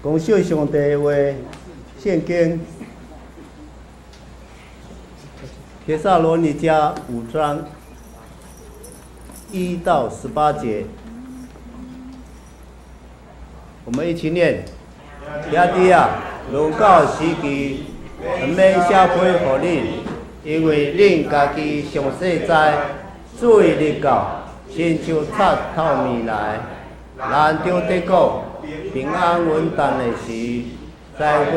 講述上帝的話，聖經帖撒羅尼迦五章1到18節，我們一起念。兄弟啊，論到時期，毋免寫批予恁，因為恁家己上細知，主的日到，親像賊透暝來。人著佇講平安穩當的時，災禍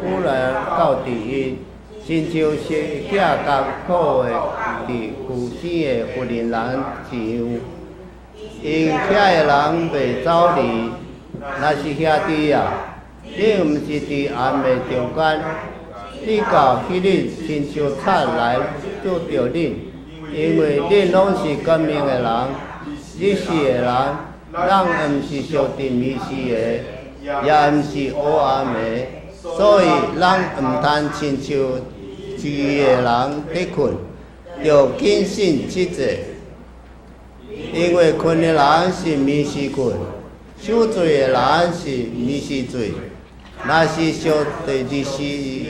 忽然到佇𪜶，親像生囝艱苦的佇婦生的婦人一樣。𪜶遐的人袂走離。若是兄弟啊，恁毋是佇暗的中間，直到彼日親像賊來拄著恁，因為恁攏是光明的人，日時的人，咱毋是屬佇暝時的，也毋是黑暗的，所以咱毋通親像其餘的人佇睏，著謹慎節制。因為睏的人是暝時睏，酒醉的人是暝時醉。若是屬佇日時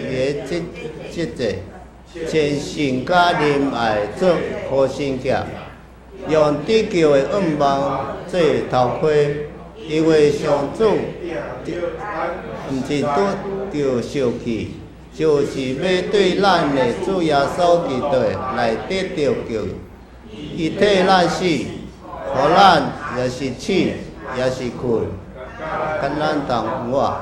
的節節制，穿信佮仁愛做護身甲，用得救的向望做頭盔，因為上主毋是拄著受氣，就是欲對咱的主耶穌基督來得著救。伊替咱死，予咱抑是醒，抑是睏，佮咱同活。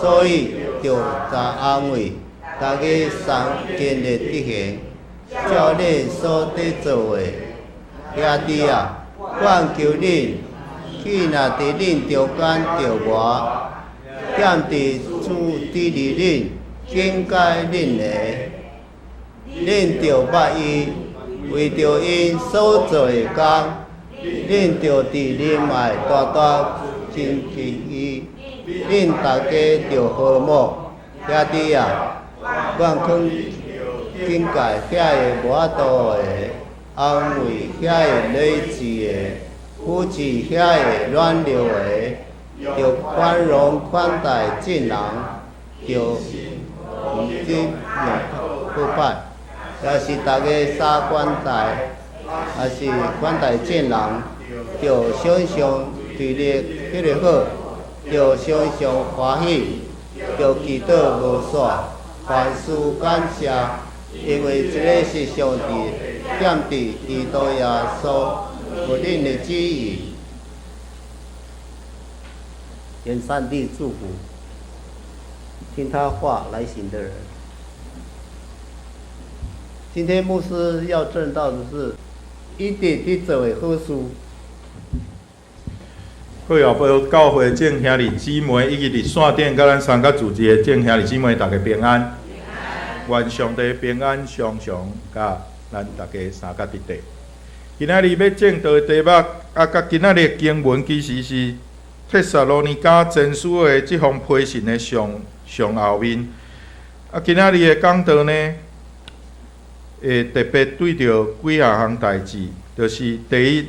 所以著怎安慰，大家相盡力執行，照恁所佇做的。兄弟啊，我求恁，既若佇恁中間著我，踮佇主砥礪恁、警戒恁的，恁著捌伊，為著𪜶所做的工，恁著佇仁愛大大親近伊，恁大家著和睦。兄弟啊，我勸警戒遐个無法度的，安慰遐个理智的，扶持遐个軟弱的，著寬容款待眾人，著毋得用好歹。若是大家相款待，若是款待眾人，著常常對咧彼个好，著常常歡喜，著祈禱無煞，凡事感謝，因為這个是上帝踮佇基督耶穌予恁的旨意。願上帝祝福聽他話來行的人。今天牧師要證道的是一直佇做的好事。好耀寶教會眾兄弟姊妹，以及佇線頂佮咱參加主日的眾兄弟姊妹，大家平安。願上帝平安常常佮咱大家相佮佇底。今仔日欲證道的題目，啊，佮今仔日的經文其實是帖撒羅尼迦前書的這封批信的上上後面。啊，今仔日的講道呢，會特別對著幾項代誌，就是第一，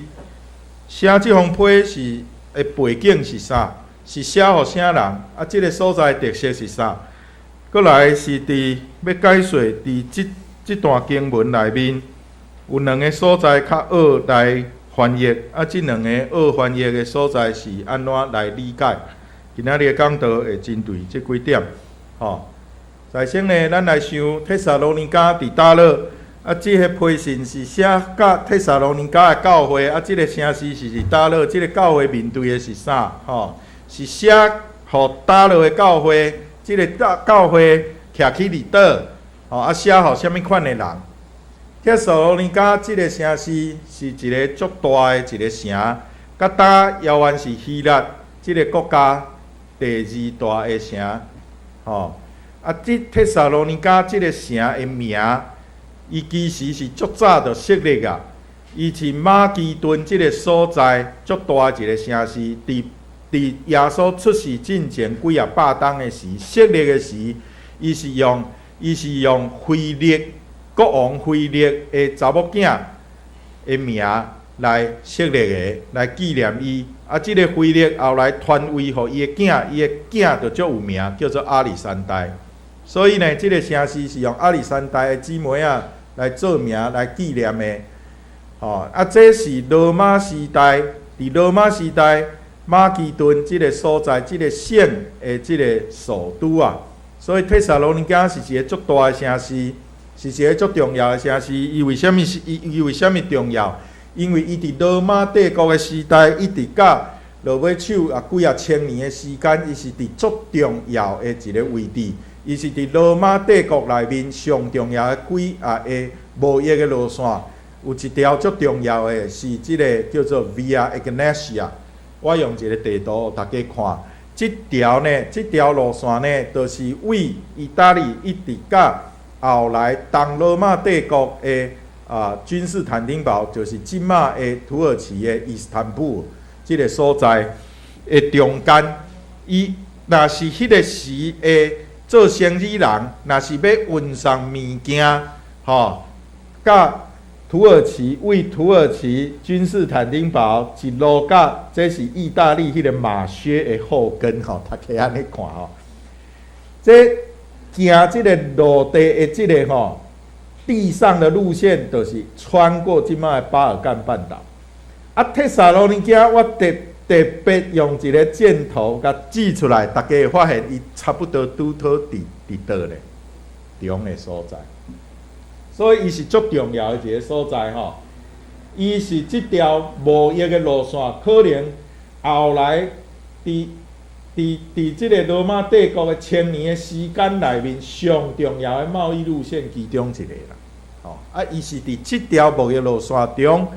寫這封批是的背景是啥？是寫予啥人？啊，這个所在特色是啥？閣來是佇欲解說佇這這段經文內面有兩个所在較惡來翻譯，啊，這兩個惡翻譯的所在是按怎來理解？今仔日的講道會針對這幾點，吼。首先呢，咱來想帖撒羅尼迦佇佗落？啊，這个批信是寫佮帖撒羅尼迦的教會，啊，這个城市是佇佗落？這个教會面對的是啥？吼，是寫予佗落的教會，這个教教會徛起佇佗？吼，啊，寫予啥物款的人？帖撒羅尼迦這个城市是一个足大的一个城，佮今猶原是希臘這个國家第二大的城，吼。啊，這帖撒羅尼迦這个城的名，伊其實是足早就設立啊。伊是馬其頓這个所在足大一个城市，佇佇耶穌出世進前幾仔百冬的時設立的時，伊是用腓力國王腓力的查某囝的名來設立的，來紀念伊。啊，這个腓力後來傳位予伊的囝，伊的囝就足有名，叫做亞歷山大。所以呢，這个城市是用亞歷山大的姊妹仔來做名來紀念的。吼，啊，這是羅馬時代，佇羅馬時代，馬其頓這个所在，這個省的這个首都啊。所以，帖撒羅尼迦是一个足大的城市，是一个足重要的城市。伊為啥物是伊伊為啥物重要？因為伊佇羅馬帝國的時代，一直到落尾手啊幾仔千年的時間，伊是佇足重要的一个位置。伊是佇羅馬帝國內面上重要的幾仔个貿易的路線，有一條足重要的是這个叫做 Via Egnatia。我用一个地圖予大家看，這條呢，這條路線呢，就是為意大利一直到後來東羅馬帝國的君士坦丁堡，就是這馬的土耳其的伊斯坦布爾這个所在的中間。伊若是彼个時的做生意人，若是欲運送物件，吼，佮土耳其為土耳其君士坦丁堡一路到，這是意大利彼个馬靴的後跟吼，大家按呢看吼。這行這个陸地的這个吼，地上的路線就是穿過這馬的巴爾幹半島。啊，帖撒羅尼迦我特特別用一个箭頭共指出來，大家會發現伊差不多拄好佇佇佗咧中的所在。所以伊是足重要的一个所在吼，伊是這條貿易的路線，可能後來佇佇佇這个羅馬帝國的千年的時間內面，上重要的貿易路線其中一个啦。吼，啊，伊是佇這條貿易路線中，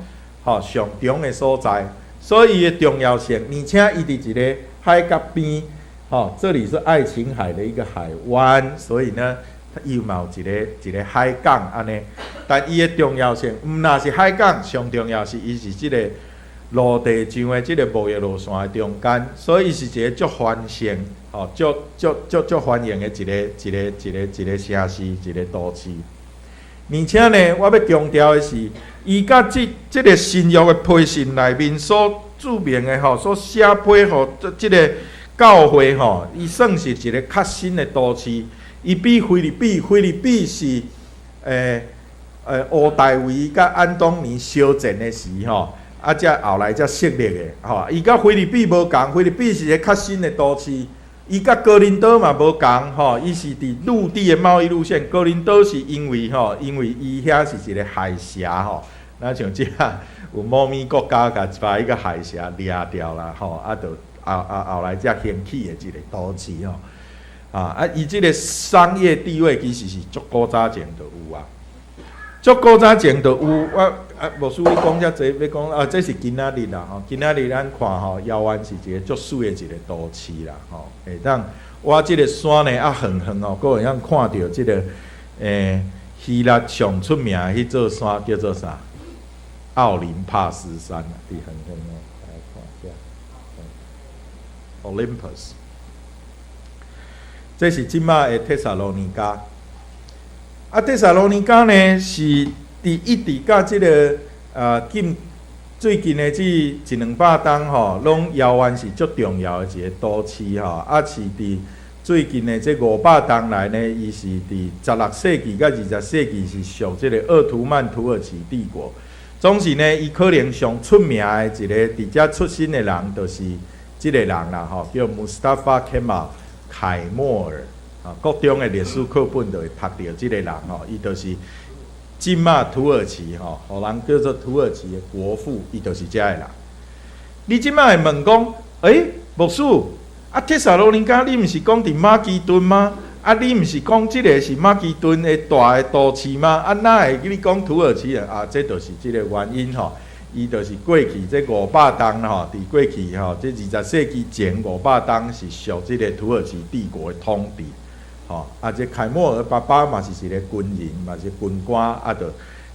吼上中的所在，所以伊的重要性，而且伊佇一个海角邊，吼，這裡是愛琴海的一個海灣，所以呢，伊嘛有一个一个海港按呢，但伊的重要性，毋若是海港，上重要是伊是這个陸地上的這个貿易路線的中間，所以伊是一個足繁盛、吼足足足足繁榮的一個一個一個一個城市，一個都市。而且呢，我欲強調的是，伊佮這這个新約的批信內面所註明的吼，所寫批予這這个教會吼，伊算是一个較新的都市。伊比腓立比，腓立比是屋大維佮安東尼相戰的時吼，啊，才後來才設立的吼。伊佮腓立比無仝，腓立比是一个較新的都市。伊佮哥林多嘛無仝吼，伊是佇陸地的貿易路線。哥林多是因為吼，因為伊遐是一個海峽吼，若像這有某物國家共把彼个海峽掠掉啦吼，啊，就後後後來才興起的一個都市吼。啊！伊這个商業地位其實是足古早前就有啊，足古早前就有。我啊，牧師你講遮濟，欲講啊，這是今仔日啦吼。今仔日咱看吼，遙遠是一個足媠的一個都市啦吼。會當倚這个山呢，啊遠遠哦，閣會當看著這个希臘上出名的彼座山叫做啥？奧林帕斯山啊，佇遠遠哦，來看一下，Olympus。這是這馬的帖撒羅尼迦。啊，帖撒羅尼迦呢是佇一直到這个近最近的這一兩百冬吼，攏猶原是足重要的一個都市吼。啊，是佇最近的這500冬來呢，伊是佇16世紀佮20世紀是屬這個鄂圖曼土耳其帝國。總是呢，伊可能上出名的一个佇遮出身的人，就是這个人啦吼，叫穆斯塔法·凱馬凱末爾啊，國中的歷史課本就會讀著這个人吼，伊就是這馬土耳其吼，予人叫做土耳其的國父，伊就是遮的人。你這馬會問講，欸，牧師，啊，帖撒羅尼迦，你毋是講佇馬其頓嗎？啊，你毋是講這个是馬其頓的大的都市嗎？啊，哪會你講土耳其人？啊，這就是這个原因吼。伊就是過去這五百冬吼，佇過去吼，這20世紀前五百冬是屬這个土耳其帝國的統治，吼。啊，這凱末爾爸爸嘛是一个軍人，嘛是軍官，啊，就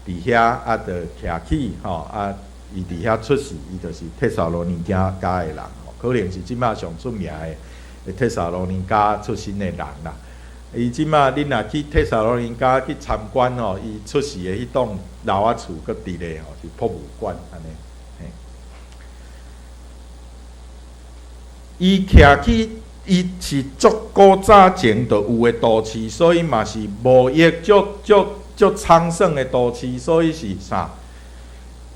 佇遐啊，就徛起吼，啊，伊佇遐出世，伊就是帖撒羅尼迦的人，吼，可能是這馬上出名的帖撒羅尼迦出身的人啦。伊這馬恁若去帖撒羅尼迦去參觀吼，伊出世的彼棟老仔厝閣佇咧吼，是博物館按呢。伊徛起，伊是足古早前就有的都市，所以嘛是貿易足足足昌盛的都市，所以是啥？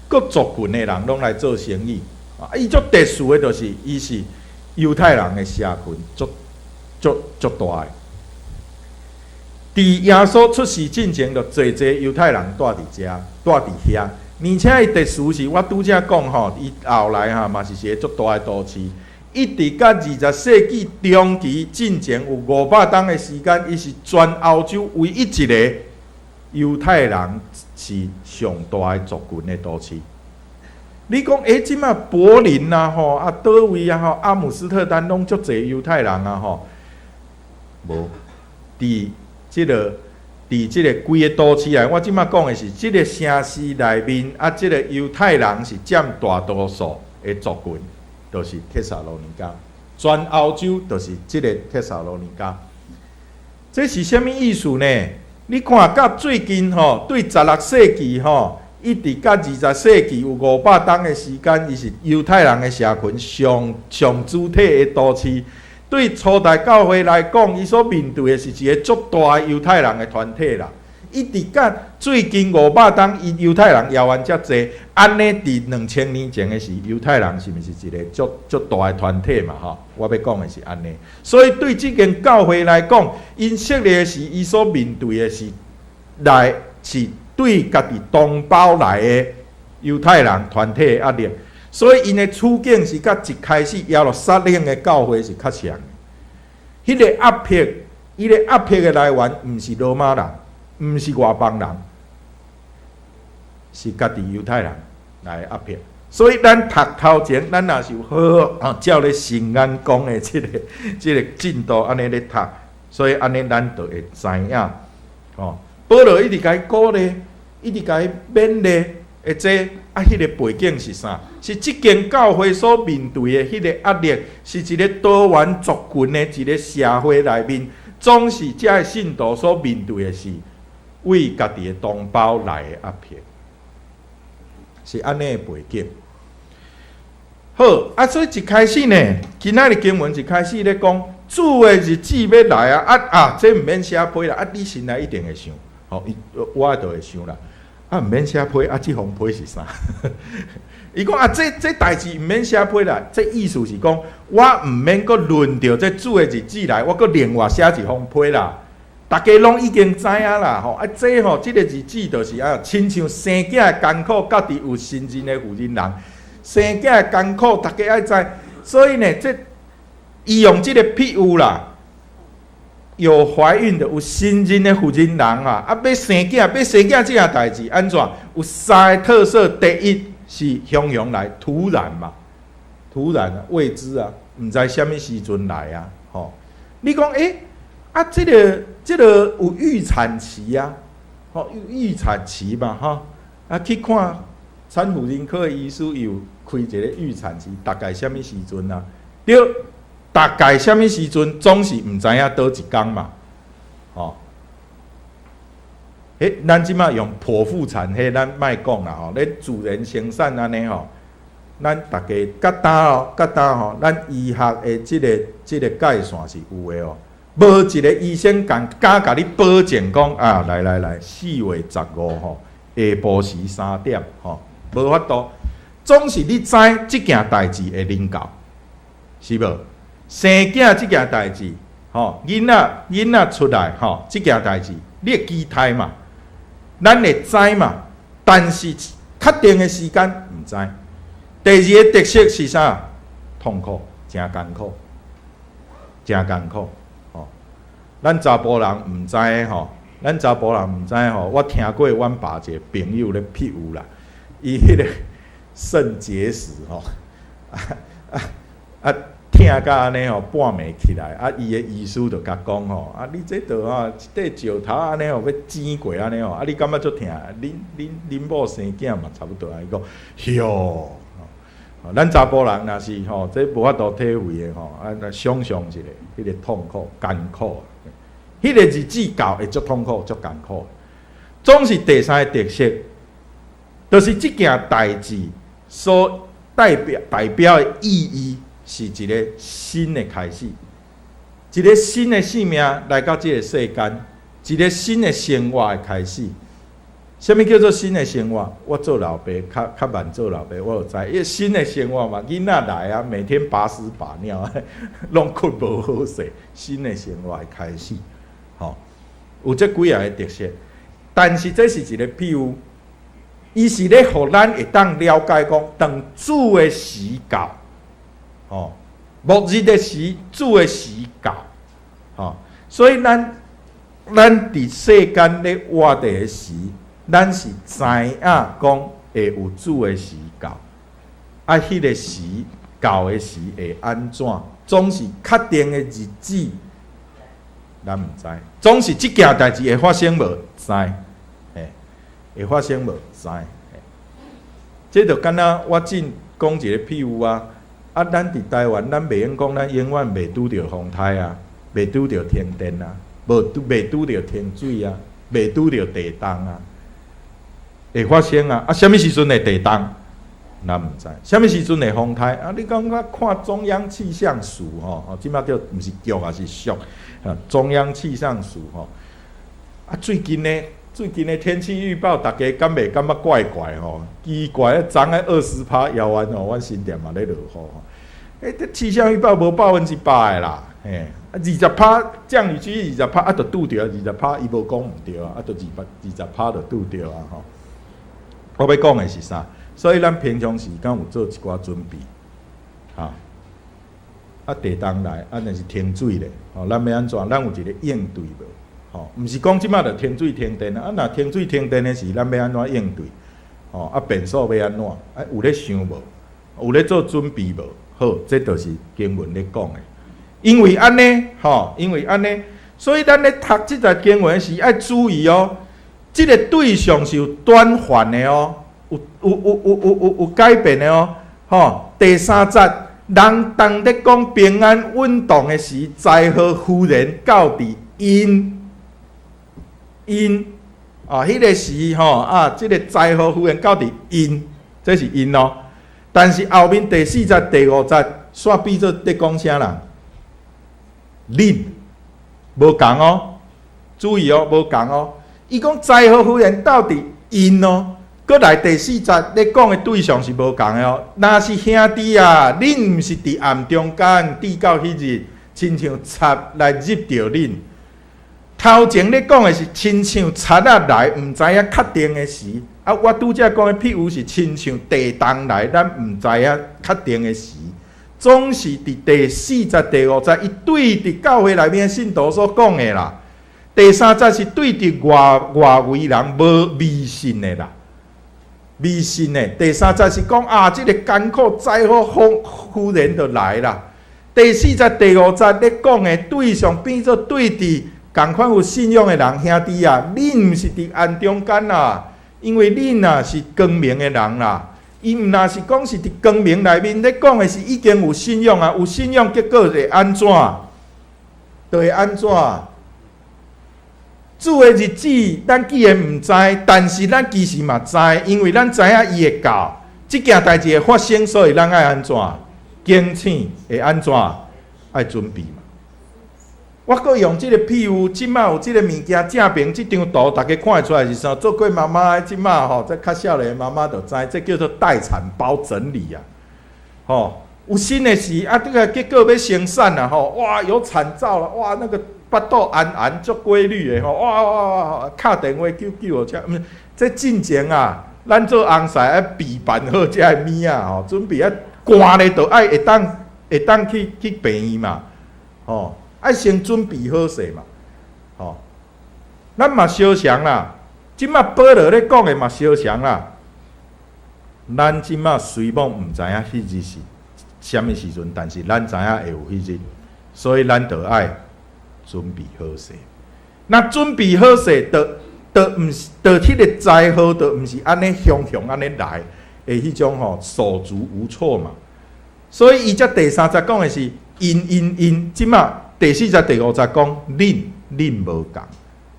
各族群的人攏來做生意。啊，伊足特殊的就是，伊是猶太人的社群，足足足大的。佇耶穌出世進前，就濟濟猶太人蹛佇遮，蹛佇遐。而且伊特殊是，我拄才講吼，伊後來吼嘛是一個足大的都市。一直到20世紀中期進前有500冬的時間，伊是全歐洲唯一一個猶太人是上大的族群的都市。你講欸，這馬柏林啊吼，啊佗位啊吼，阿姆斯特丹攏足濟猶太人啊吼，無佇這個規个都市內，我這馬講的是這個城市內面啊，這個猶太人是佔大多數的族群，就是帖撒羅尼迦。全歐洲就是這個帖撒羅尼迦。這是啥物意思呢？你看，佮最近吼，對16世紀吼，一直到20世紀有500冬的時間，伊是猶太人的社群上上主體的都市。對初代教會來講，伊所面對的是一個足大的猶太人的團體啦。一直到最近500冬，伊猶太人猶原遮濟。按呢，佇2000年前的時，猶太人是毋是一個足足大的團體嘛？吼，我欲講的是按呢。所以對這間教會來講，𪜶設立的時，伊所面對的是來是對家己同胞來的猶太人團體的壓力。所以𪜶的處境是佮一開始耶路撒冷的教會是較像的。彼個壓迫，彼個壓迫的來源，毋是羅馬人，毋是外邦人，是家己猶太人來壓迫。所以咱讀頭前，咱若是有好好啊，照咧聖言講的這個進度按呢咧讀，所以按呢咱就會知影。吼，保羅一直共伊鼓勵，一直共伊勉勵，會這啊，彼個背景是啥？是這間教會所面對的彼個壓力，是一個多元族群的一個社會內面，總是遮个信徒所面對的是為家己的同胞來的壓迫，是按呢的背景。好，啊，所以一開始呢，今仔日經文一開始咧講主的日子欲來啊，啊啊，這毋免寫批啦，啊，你心內一定會想，吼，我就會想啦，啊，毋免寫批，啊，這封批是啥？伊講啊，這代誌毋免寫批啦，這意思是講，我毋免閣輪著這主的日子來，我閣另外寫一封批啦。逐家攏已經知影啦，吼啊，這吼這個日子就是啊，親像生囝的艱苦，家己有身孕的婦人人生囝的艱苦，逐家愛知。所以呢，這伊用這個譬喻啦，有懷孕的、有身孕的婦人人啊，啊，欲生囝，欲生囝這件代誌按怎？有三个特色，第一是雄雄來突然嘛，突然啊，未知啊，毋知啥物時陣來啊，吼！你講欸，啊，這個有預產期啊，吼，有預產期嘛，吼，啊，去看產婦人科的醫師，伊有開一個預產期，大概啥物時陣啊？對，大概啥物時陣，總是毋知影佗一工嘛，吼。欸，咱這馬用剖腹產，彼咱莫講啦吼，咧自然生產按呢吼，咱逐家佮今哦，佮今吼，咱醫學的這個界線是有的哦。無一個醫生敢敢共你保證講啊，來來來，4月15吼，下晡時3點吼，無法度，總是你知這件代誌會臨到，是無？生囝這件代誌，吼，囡仔出來吼，這件代誌你會期待嘛？咱會知嘛？但是確定的時間毋知。第二個特色是啥？痛苦，誠艱苦，誠艱苦。吼，咱查埔人毋知吼，咱查埔人毋知吼。我聽過阮爸一個朋友咧譬喻啦，伊彼個腎結石吼，啊啊啊！疼甲按呢吼，半暝起來，啊，伊的醫師就共講吼，啊，你這著吼，一塊石頭按呢吼，欲擠過按呢吼，啊，你感覺足疼？恁某生囝嘛差不多啊。伊講，喲，咱查埔人若是吼，這無法度體會的吼，啊，想像一下，彼個痛苦艱苦，彼個日子到會足痛苦、足艱苦。總是第三個特色，就是這件代誌所代表的意義。是一个新的開始，一個新的生命來到這個世間，一個新的生活的開始。啥物叫做新的生活？我做老爸較較慢做老爸，我就知，因為新的生活嘛，囡仔來啊，每天把屎把尿，攏睏無好勢。新的生活的開始，吼，有這幾仔个特色。但是這是一個比喻，伊是咧予咱會當了解講，當主的時到，吼，末日的時，主的時到，吼，所以咱佇世間咧活著的時，咱是知影講會有主的時到，啊，彼個時到的時會按怎？總是確定的日子，咱毋知。總是這件代誌會發生無？知，嘿，會發生無？知。這就敢若我進講一個譬喻啊，啊，咱佇台灣，咱袂用講咱永遠袂拄著風颱啊，袂拄著停電啊，無拄袂拄著停水啊，袂拄著地動啊。會發生啊！啊，啥物時陣會地動？咱毋知。啥物時陣會風颱？啊，你講我看中央氣象署吼，哦，這擺叫毋是局啊，是署啊。中央氣象署吼。啊，最近的天氣預報，逐家敢袂感覺怪怪吼？奇怪，昨昏20趴猶原吼，阮新店嘛咧落雨吼。欸，這氣象預報無100%的啦，嘿，啊，20趴降雨區二十趴，啊，就拄著二十趴，伊無講毋對啊，啊，就220趴就拄著啊，吼。我欲講的是啥？所以咱平常時敢有做一寡準備，哈。啊，地動來，啊，若是停水咧，吼，咱欲按怎？咱有一個應對無？吼，毋是講這擺就停水停電啊！啊，若停水停電的時，咱欲按怎應對？吼，啊，便所欲按怎？啊，有咧想無？有咧做準備無？好，這就是經文咧講的。因為按呢，吼，因為按呢，所以咱咧讀這節經文時愛注意哦。這個對象是有轉換的哦，有改變的哦，吼。第三節，人當咧講平安穩當的時，災禍忽然到佇𪜶𪜶啊，彼個時吼啊，這個災禍忽然到佇𪜶，這是𪜶哦。但是後面第四節、第五節，煞變做咧講啥人？恁無仝哦，注意哦，無仝哦。伊講災禍忽然到佇𪜶哦，閣來第四節咧講的對象是無仝的哦。若是兄弟啊，恁毋是佇暗中間，直到彼日，親像賊來入著恁。頭前咧講的是親像賊仔來，毋知影確定的時。啊，我拄才講的譬喻是親像地動來，咱毋知影確定的時。總是佇第四節、第五節，伊對佇教會內面的信徒所講的啦。第三節是對佇外外圍人無迷信的啦，迷信的。第三節是講啊，這個艱苦災禍忽忽然就來啦。第四節、第五節咧講的對象變做對佇仝款有信仰的人兄弟啊，恁毋是佇暗中間啦，因為恁啊是光明的人啦。伊毋若是講是佇光明內面咧講的是已經有信仰啊，有信仰結果會按怎？就會按怎？主的日子，咱既然毋知，但是咱其實嘛知，因為咱知影伊會到，這件代誌會發生，所以咱愛按怎？警醒會按怎？愛準備嘛。我閣用這個譬喻，這擺有這個物件正爿這張圖，大家看會出來是啥？做過媽媽的這擺吼，這較少年的媽媽就知，這叫做待產包整理啊。吼，有新的時啊，這個結果欲生產啦吼，哇，有產兆了，哇，那個。腹肚紅紅足規律的吼，哇哇哇！敲電話救救護車，毋是這進前啊，咱做翁婿愛備辦好這个物仔吼，準備啊寒咧就愛會當去病院嘛，吼，愛先準備好勢嘛，吼。咱嘛相像啦，這擺保羅咧講的嘛相像啦。咱這擺雖罔毋知影彼日是啥物時陣，但是咱知影會有彼日，所以咱就愛準備好勢，那準備好勢，就就毋是，就彼個災禍，就毋是按呢雄雄按呢來的彼種吼手足無措嘛。所以伊才第三節講的是𪜶𪜶𪜶，這擺第四節第五節講恁恁無仝，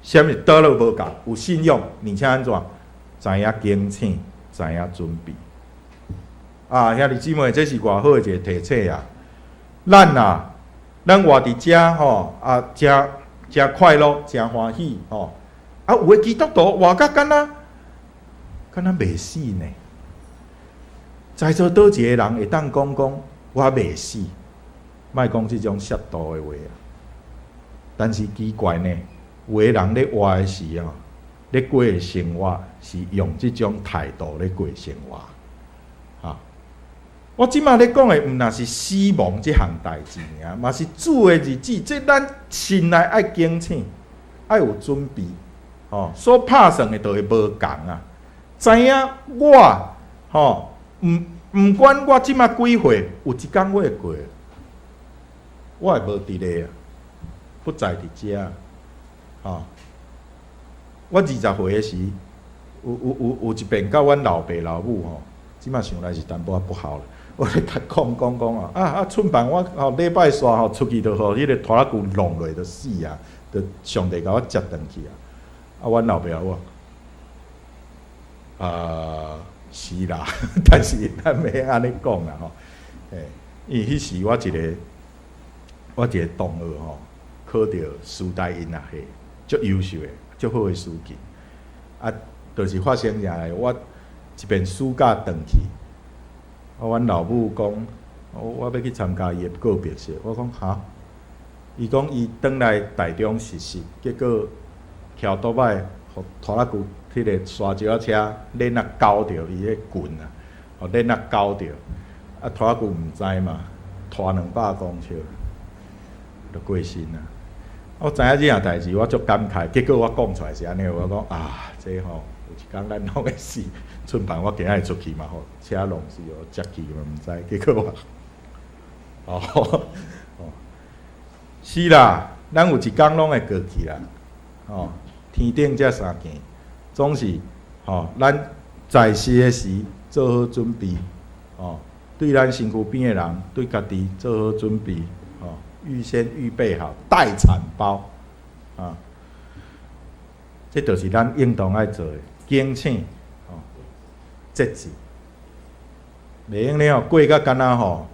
啥物佗落無仝，有信仰，而且按怎知影警醒，知影準備。啊，兄弟姊妹，這是偌好的一個提醒啊！咱啊，咱活佇遮吼啊，誠誠快樂，誠歡喜吼。啊，有的基督徒活甲敢若敢若袂死呢。在座佗一个人會當講講我袂死，莫講這種褻瀆的話啊。但是奇怪呢，有的人咧活的時吼，咧過的生活是用這種態度咧過生活。哈，我這馬咧講的毋但是死亡這項代誌爾，嘛是主的日子，這咱心內愛警醒，愛有準備。吼，所拍算的就會無仝啊。知影我吼，毋管我這馬幾歲，有一工我會過，我會無佇咧啊，不在佇遮。吼，我20歲的時，有一遍佮阮老爸老母吼，這馬想來是淡薄仔不好啦。我咧共講講講啊，啊，春辦我吼禮拜三吼出去就予彼个拖拉機弄落就死啊，就上帝共我接轉去啊。啊，阮老爸老母，啊，是啦，但是咱袂按呢講啦吼。欸，因為彼時我一個同學吼，考著師大音樂系，足優秀的，足好的司機。啊，就是發生啥咧？我一遍暑假轉去，啊，阮老母講，我欲去參加伊的告別式。我講哈，伊講伊轉來台中實習，結果騎倒擺，予拖拉機彼个沙石仔車輪仔勾著伊的棍啊，予輪仔勾著，啊拖拉機毋知嘛，拖200公尺就過身啊。我知影這項代誌，我足感慨。結果我講出來是按呢，我講啊，這吼有一工咱攏會死，春辦我今仔日出去嘛吼，車弄死予接去嘛毋知，結果我，哦，是啦，咱有一工攏會過去啦，吼，天頂這三件，總是吼，咱在世的時做好準備，吼，對咱身軀邊的人，對家己做好準備，吼，預先預備好待產包，啊，這就是咱應當愛做的，警醒，吼，節制，袂用了過甲敢若吼，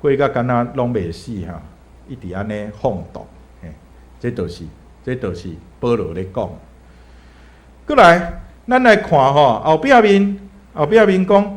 過甲敢若攏袂死哈，一直按呢放蕩，嘿，這就是保羅咧講。閣來，咱來看吼，後壁面講，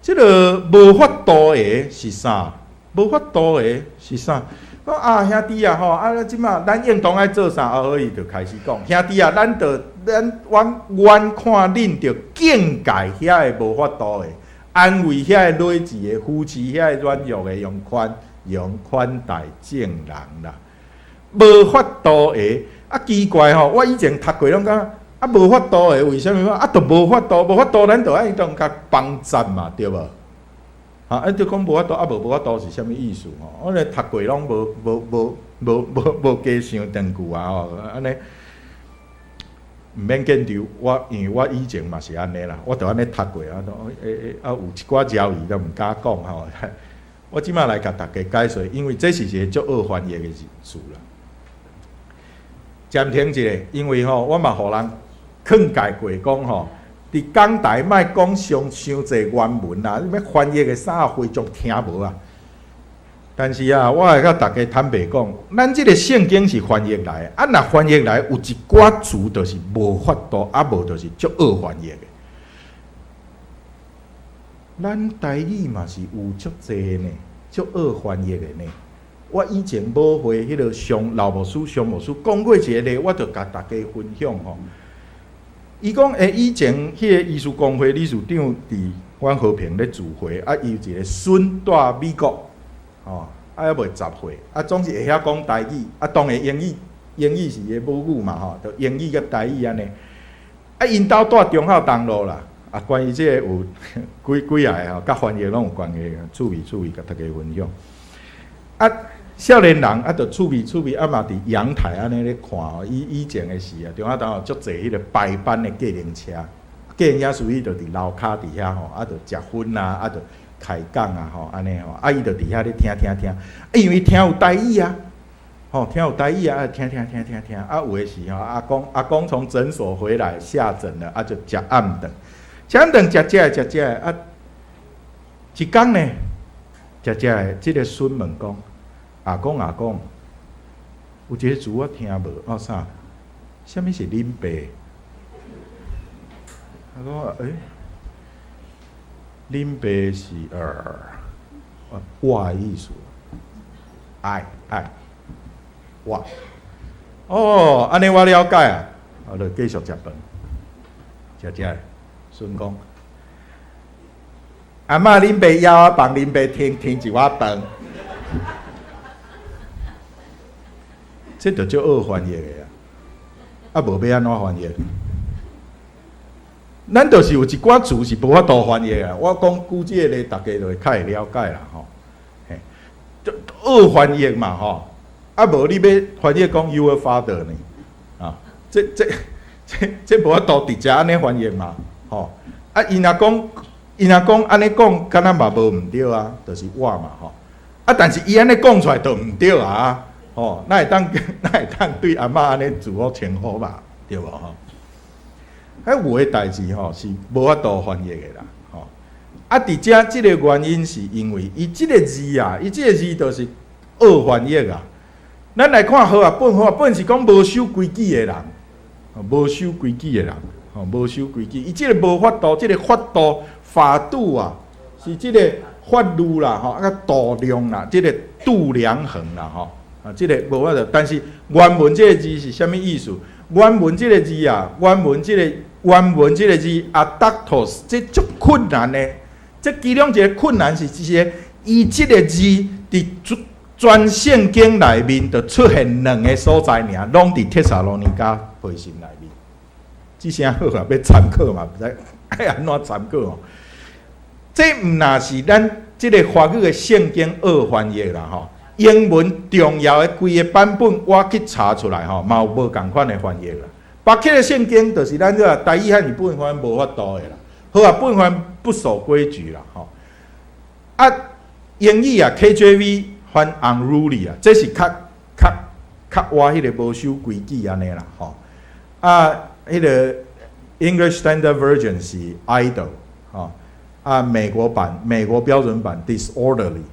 這个無法度的是啥？無法度的是啥？講啊，兄弟啊吼，啊，這馬咱應當愛做啥？啊，好，伊就開始講，兄弟啊，咱著咱阮阮看恁著警戒遐个無法度的，安慰遐个羸弱的，扶持遐个軟弱的，用寬容款待眾人啦。無法度的，啊奇怪吼，我以前讀過攏感覺啊無法度的，為啥物啊？著無法度，無法度，咱著愛當共幫贊嘛，對無？啊，就講無法度，啊無法度是啥物意思吼？我咧讀過攏無無無無無無加想斷句啊吼，按呢毋免緊張，我因為我以前嘛是按呢啦，我著按呢讀過啊，欸欸啊有一寡焦慮都毋敢講吼。我這馬來共大家解說，因為這是一個足惡翻譯的詞啦。暫停一下，因為吼，我嘛予人勸誡過講吼，佇講台莫講傷傷濟原文啦，你欲翻譯的啥會眾聽無啊？但是啊，我會共大家坦白講，咱這个聖經是翻譯來的，啊，若翻譯來有一寡詞就是無法度，啊無就是足惡翻譯的。咱台語嘛是有足濟呢，足惡翻譯的呢。我以前母會彼个上老牧師、上牧師講過一个例，我就共大家分享吼。伊講，欸，以前彼个醫師公會理事長佇阮和平咧聚會，啊，伊有一个孫蹛美國，吼，啊，猶未10歲，啊，總是會曉講台語，啊，當然英語，英語是伊的母語嘛，吼，就英語佮台語按呢。啊，𪜶兜蹛忠孝東路啦，啊，關於這个有幾幾仔个吼，佮翻譯攏有關係，趣味趣味，共大家分享。啊，少年人啊，就趣味趣味，啊嘛佇陽台按呢咧看吼，以前的時啊，中孝東路足濟彼个排班的計程車，計程車司機就佇樓跤佇遐吼，啊，就食薰啊，啊，就開講啊，吼，按呢吼，啊，伊就佇遐咧聽聽聽，啊，因為聽有台語啊，吼，聽有台語啊，聽聽聽聽聽，啊，有的時吼，阿公阿公從診所回來下診了，啊，就食暗頓，食暗頓食食食食，啊，一工呢，食食的，這个孫問講。阿公阿公，有一个詞我聽無，哦啥？啥物是恁爸？他講，欸，恁爸是我的意思，I I 我。哦，按呢我了解啊，我就繼續食飯，食食，孫講，阿嬤恁爸枵我幫恁爸添添一碗飯，這就足惡翻譯的啊！啊，無欲按怎翻譯？咱就是有一寡詞是無法度翻譯啊！我講舉這個例，大家就會較會了解啦吼。嘿，就惡翻譯嘛吼。啊，無你欲翻譯講 your father 呢？啊，這無法度直接按呢翻譯嘛，吼。啊，伊若講按呢講，敢若嘛無毋對啊，就是我嘛吼。啊，但是伊按呢講出來就毋對啊，吼，哪會當對阿嬤按呢自我稱呼吧，對無吼？啊，有的代誌吼是無法度翻譯的啦，吼。啊，佇遮這個原因是因為伊這個字啊，伊這個字就是惡翻譯啊。咱來看和合本，和合本是講無守規矩的人，無守規矩的人，吼，無守規矩。伊這個無法度，這個法度法度啊，是這個法律啦，吼，啊度量啦，這個度量衡啦，吼，啊，這個無法度。但是原文這個字是啥物意思？原文這個字啊，原文這個字 ατάκτως，這足困難的。這其中一個困難是這些，伊這個字佇全聖經內面就出現兩个所在爾，攏佇帖撒羅尼迦書信內面。這聲好啊，欲參考嘛，毋知愛按怎參考哦。這毋若是咱這个華語的聖經惡翻譯啦吼。英文重要的幾个版本，我去查出來吼，嘛有無仝款的翻譯啦。白克的聖經就是咱這個台語漢語本翻無法度的啦，和合本翻不守規矩啦吼。啊，英語啊 KJV 翻 unruly 啊，這是較較較倚彼个無守規矩按呢啦吼。啊，彼个 English Standard Version 是 idle 吼，啊，美國版美國標準版 disorderly，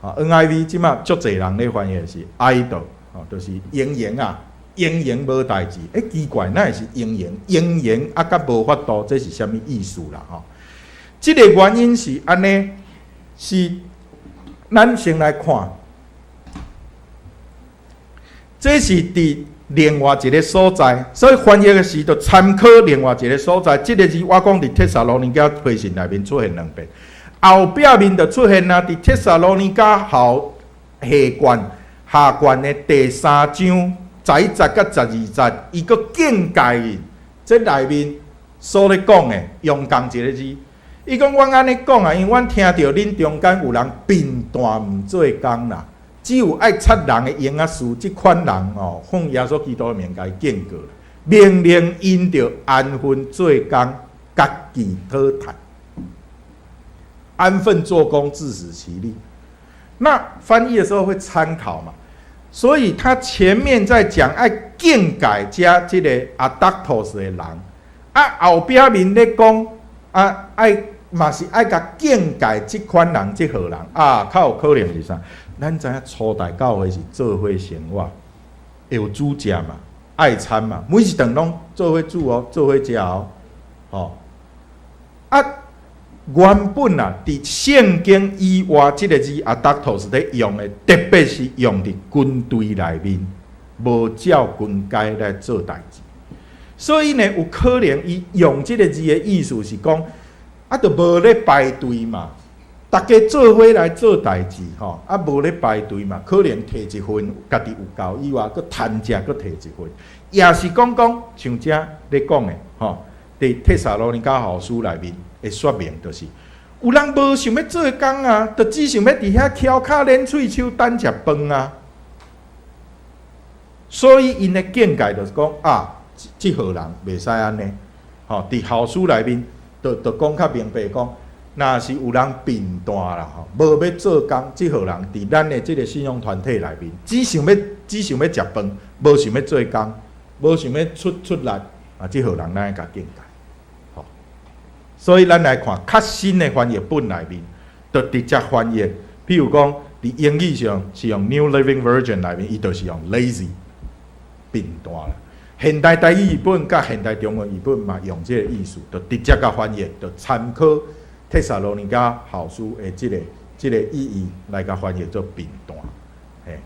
啊，NIV 這馬足濟人咧翻譯是 idle，吼，就是閒閒啊，閒閒無代誌。欸，奇怪，哪會是閒閒？閒閒啊，佮無法度，這是啥物意思啦？吼，這个原因是按呢，是咱先來看，這是佇另外一个所在，所以翻譯的時就參考另外一个所在。這个字我講佇帖撒羅尼迦書信內面出現兩遍，後壁面就出現啊，佇帖撒羅尼迦後下卷下卷的第三章11節佮12節，伊閣警戒𪜶，這內面所咧講的用仝一个字。伊講阮按呢講啊，因為阮聽著恁中間有人貧惰毋做工啦，只有愛插人的閒仔事，這款人哦，奉耶穌基督的名共伊警告，命令𪜶著安分做工，家己討趁，安分做工，自食其力。那翻譯的時候會參考嘛？所以他前面在講愛警戒遮這个 ατάκτως 的人，啊後壁面咧講啊愛嘛是愛共警戒這款人，這號人啊，較有可能是啥？咱知影初代教會是做伙生活，會有煮食嘛，愛餐嘛，每一頓攏做伙煮哦，做伙食哦，吼啊，原本啊，佇聖經以外，這个字 ατάκτως 咧用的，特別是用佇軍隊內面，無照軍階來做代誌，所以呢，有可能伊用這个字的意思是講，啊，就無咧排隊嘛，逐家做伙來做代誌吼，啊，無咧排隊嘛，可能提一份，家己有夠以外，閣趁食，閣提一份，也是講講像遮咧講的吼，佇帖撒羅尼迦後書內面的說明，就是有人無想欲做工啊，就只想欲佇遐翹跤練喙鬚等食飯啊。所以𪜶的見解就是講啊，這號人袂使按呢，吼，佇後書內面就講較明白講，若是有人貧惰啦吼，無欲做工，這號人佇咱的這个信仰團體內面，只想欲食飯，無想欲做工，無想欲出出力，啊，這號人咱愛共警戒，吼。所以咱來看較新的翻譯本內面，就直接翻譯，譬如講佇英語上是用 New Living Version 內面，伊就是用 lazy 貧惰啦。現代台語譯本佮現代中文譯本嘛用這个意思，就直接共翻譯，就參考帖撒羅尼迦後書的這个意義來共翻譯做貧惰。嘿，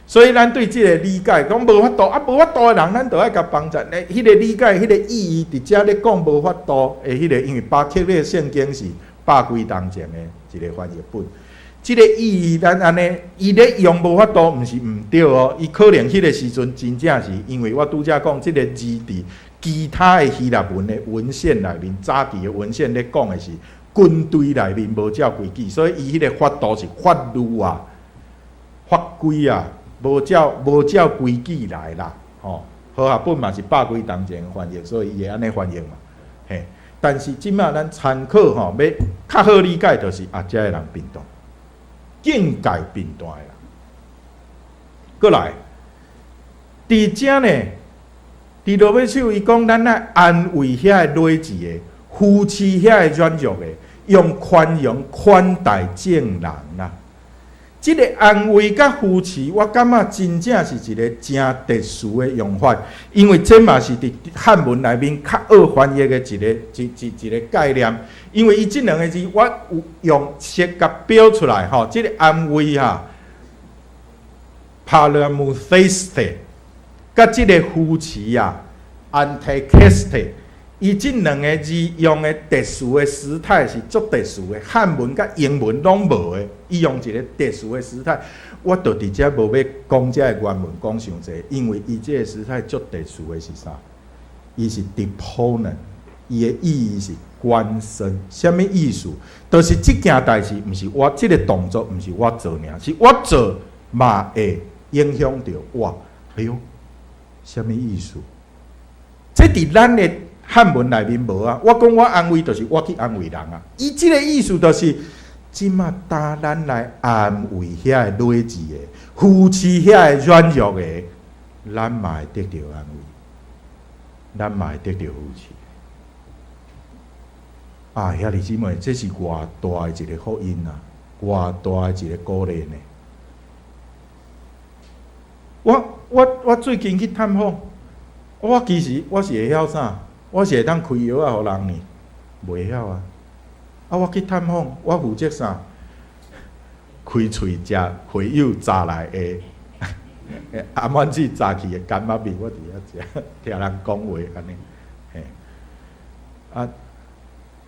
所以咱對這个理解講無法度啊，無法度的人，咱就愛共幫助。彼个理解，彼个意義，佇遮咧講無法度的彼个，因為巴克禮聖經是百幾冬前的一个翻譯本。這个意義，咱按呢，伊咧用無法度，毋是毋對哦。伊可能彼个時陣真正是，因為我拄才講，這个字佇其他的希臘文的文獻內面，早期的文獻咧講的是軍隊內面無照規矩，所以伊彼个法度是法律啊、法規啊，無照規矩來啦。吼，和合本嘛是百幾冬前的翻譯，所以伊會按呢翻譯嘛。嘿，但是這馬咱參考吼，欲較好理解，就是啊，遮个人貧惰。境界貧惰的啦，閣來，佇遮呢，佇落尾首，伊講咱愛安慰遐个羸弱的，扶持遐个軟弱的，用寬容款待眾人啦。這个安慰佮扶持，我感覺真正是一个誠特殊的用法，因為這嘛是佇漢文內面較惡翻譯的一個概念。因為伊這兩个字，我有用色共標出來吼，這个安慰哈，paramutheste，佮這个扶持啊，antekeste，伊這兩个字用的特殊的時態是足特殊的，漢文佮英文攏無的，伊用一个特殊的時態，我就佇遮無欲講這个原文講傷濟，因為伊這个時態足特殊的是啥？伊是 deponent，伊的意義是關身，啥物意思？就是這件代誌，毋是我這个動作，毋是我做爾，是我做嘛會影響著我。哎喲，啥物意思？這佇咱的漢文內面無啊。我講我安慰，就是我去安慰人啊。伊這个意思就是，這馬當咱來安慰遐个羸弱的，扶持遐个軟弱的，咱嘛會得著安慰，咱嘛會得著扶持。啊，兄弟姊妹，這是偌大的一个福音啊！偌大的一个鼓勵呢！我最近去探訪，我其實我是會曉啥？我是會當開藥仔予人呢？袂曉啊！啊，我去探訪，我負責啥？開喙食會友炸來的阿滿子炸去的柑仔蜜，我佇遐食，聽人講話按呢，嘿，啊，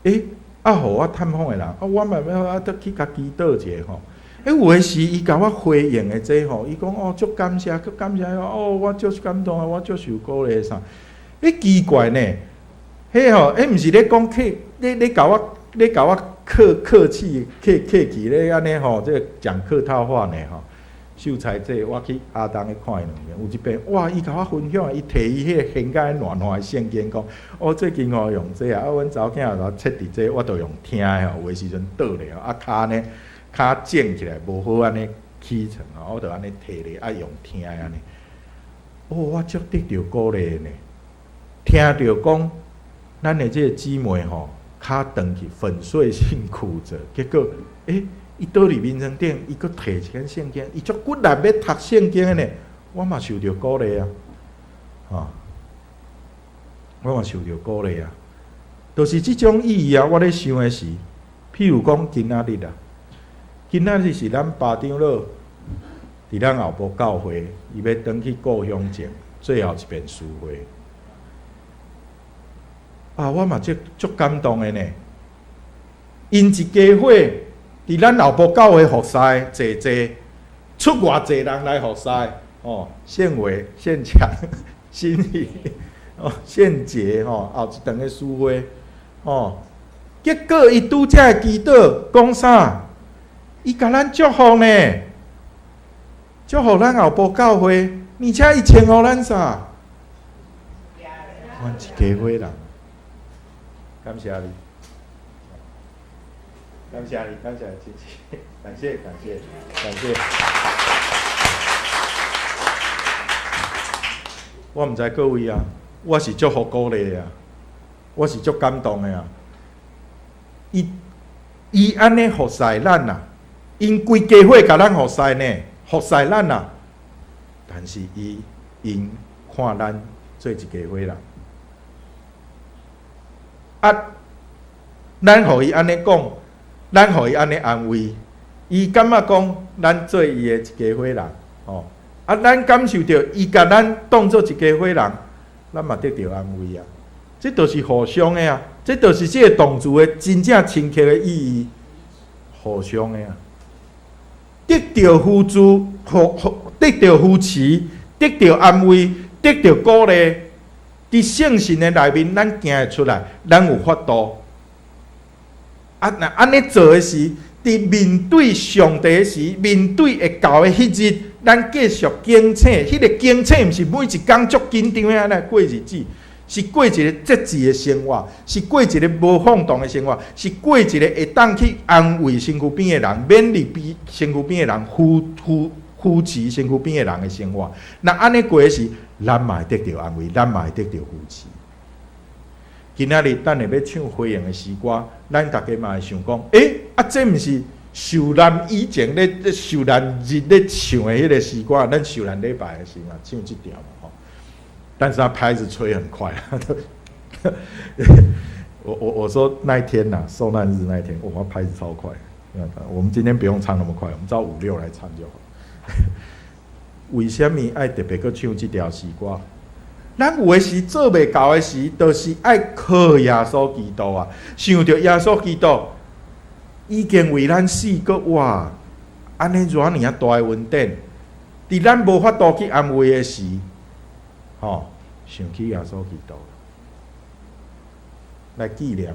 欸，啊，予我探訪的人，啊，我嘛欲啊，得去共祈禱一下吼。欸，有的時伊共我回應的這吼，伊講哦，足感謝，足感謝哦，我足感動啊，我足受鼓勵啥？欸，奇怪呢，彼吼，彼毋是咧講客，你共我客客氣客客氣咧按呢吼，這個講客套話呢吼。秀才這我去阿東去看伊兩遍，有一遍哇，伊共我分享，伊提伊彼个掀甲爛爛的聖經講，哦，最近吼用這啊，啊，阮查某囝予我切佇這，我都用聽的吼，有的時陣倒咧，啊，跤呢，跤正起來無好按呢起床吼，我就按呢提咧，啊，用聽的按呢。哦，我足得著鼓勵的呢，聽著講，咱的這个姊妹吼，跤斷去粉碎性骨折，結果，欸，伊倒佇眠床頂，伊閣提一間聖經，伊足骨力欲讀聖經的呢，我嘛受著鼓勵啊，吼，我嘛受著鼓勵啊，就是這種意義啊。我咧想的是，譬如講今仔日啊，今仔日是咱巴長老佇咱後埔教會，伊欲轉去故鄉前最後一遍聚會，啊，我嘛足足感動的呢，𪜶一家伙。佇咱後埔教會服侍，濟濟出偌濟人來服侍，哦，憲偉、憲強、新宇、哦，憲傑吼，後一頓的聚會，哦，結果伊拄才會祈禱講啥？伊共咱祝福呢，祝福咱後埔教會，而且伊稱呼咱啥？阮一家伙人，感謝你。感謝你，感謝謝謝，感謝感謝感謝。我毋知各位啊，我是足予鼓勵的啊，我是足感動的啊。伊伊按呢服侍咱啊， 𪜶規家伙共咱服侍呢，服侍咱啊。但是伊𪜶看咱做一家伙人，啊，咱予伊按呢講，咱予伊按呢安慰，伊感覺講咱做伊的一家伙人，吼，啊，咱感受著伊共咱當做一家伙人，咱嘛得著安慰啊。這就是互相的啊，這就是這个動詞的真正深刻的意義，互相的啊。得著扶助，得著扶持，得著安慰，得著鼓勵。佇聖神的內面，咱行會出來，咱有法度。啊，若按呢做的時，佇面對上帝時，面對會到的彼日，咱繼續警醒。彼个警醒，毋是每一工足緊張的按呢過日子，是過一个節制的生活，是過一个無放蕩的生活，是過一個會當去安慰身軀邊的人，勉勵邊身軀邊的人，扶持身軀邊的人的生活。若按呢過的時，咱嘛會得著安慰，咱嘛會得著扶持。今仔日等下欲唱回應的詩歌，咱逐家嘛會想講：欸，啊，這毋是受難以前咧受難日咧唱的彼个詩歌，咱受難禮拜的時嘛唱這條嘛吼。但是他拍子吹很快，我說那一天吶，受難日那一天，我拍子超快。我們今天不用唱那麼快，我們照五六來唱就好。為啥物愛特別閣唱這條詩歌？咱有的時做袂到的時，就是愛靠耶穌基督啊！想著耶穌基督已經為咱死閣活，按呢偌爾仔大的恩典，佇咱無法度去安慰的時，吼，想起耶穌基督來紀念，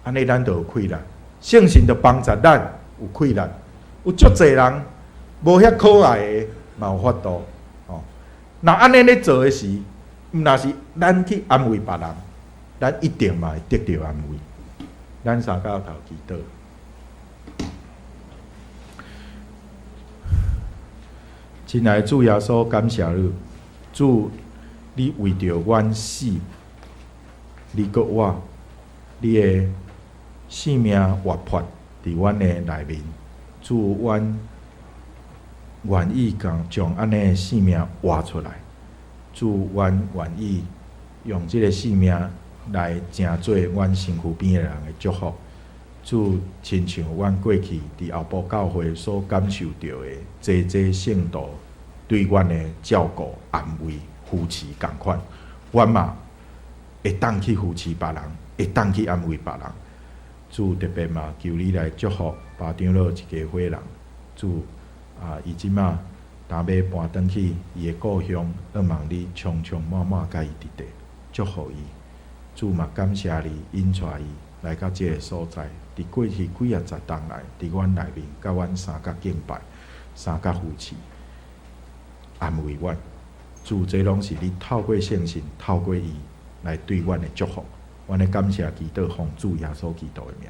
按呢咱就有氣力，聖神就幫助咱有氣力。有足濟人無遐可愛的，嘛有法度，吼。若按呢咧做的時，毋若是咱去安慰別人，咱一定嘛會得著安慰。咱三跤頭祈禱。親愛的主耶穌，感謝你，主，你為著阮死，你閣活，你的性命活潑佇阮的內面，主，阮願意將按呢的性命活出來。主，阮願意用這个性命來成做阮身軀邊的人的祝福。主，親像阮過去佇後埔教會所感受著的，濟濟聖徒對阮的照顧、安慰、扶持仝款，阮嘛會當去扶持別人，會當去安慰別人。主，特別嘛，求你來祝福巴長老一家伙人。主啊，伊這馬若欲搬轉去伊的故鄉，向望你充充滿滿佮伊佇佇，祝福伊。主嘛感謝你引帶伊來到這个所在，佇過去幾仔十冬來，佇阮內面佮阮相佮敬拜，相佮扶持，安慰阮。主，這攏是你透過聖神，透過伊來對阮的祝福。阮咧感謝祈禱，奉主耶穌基督的名。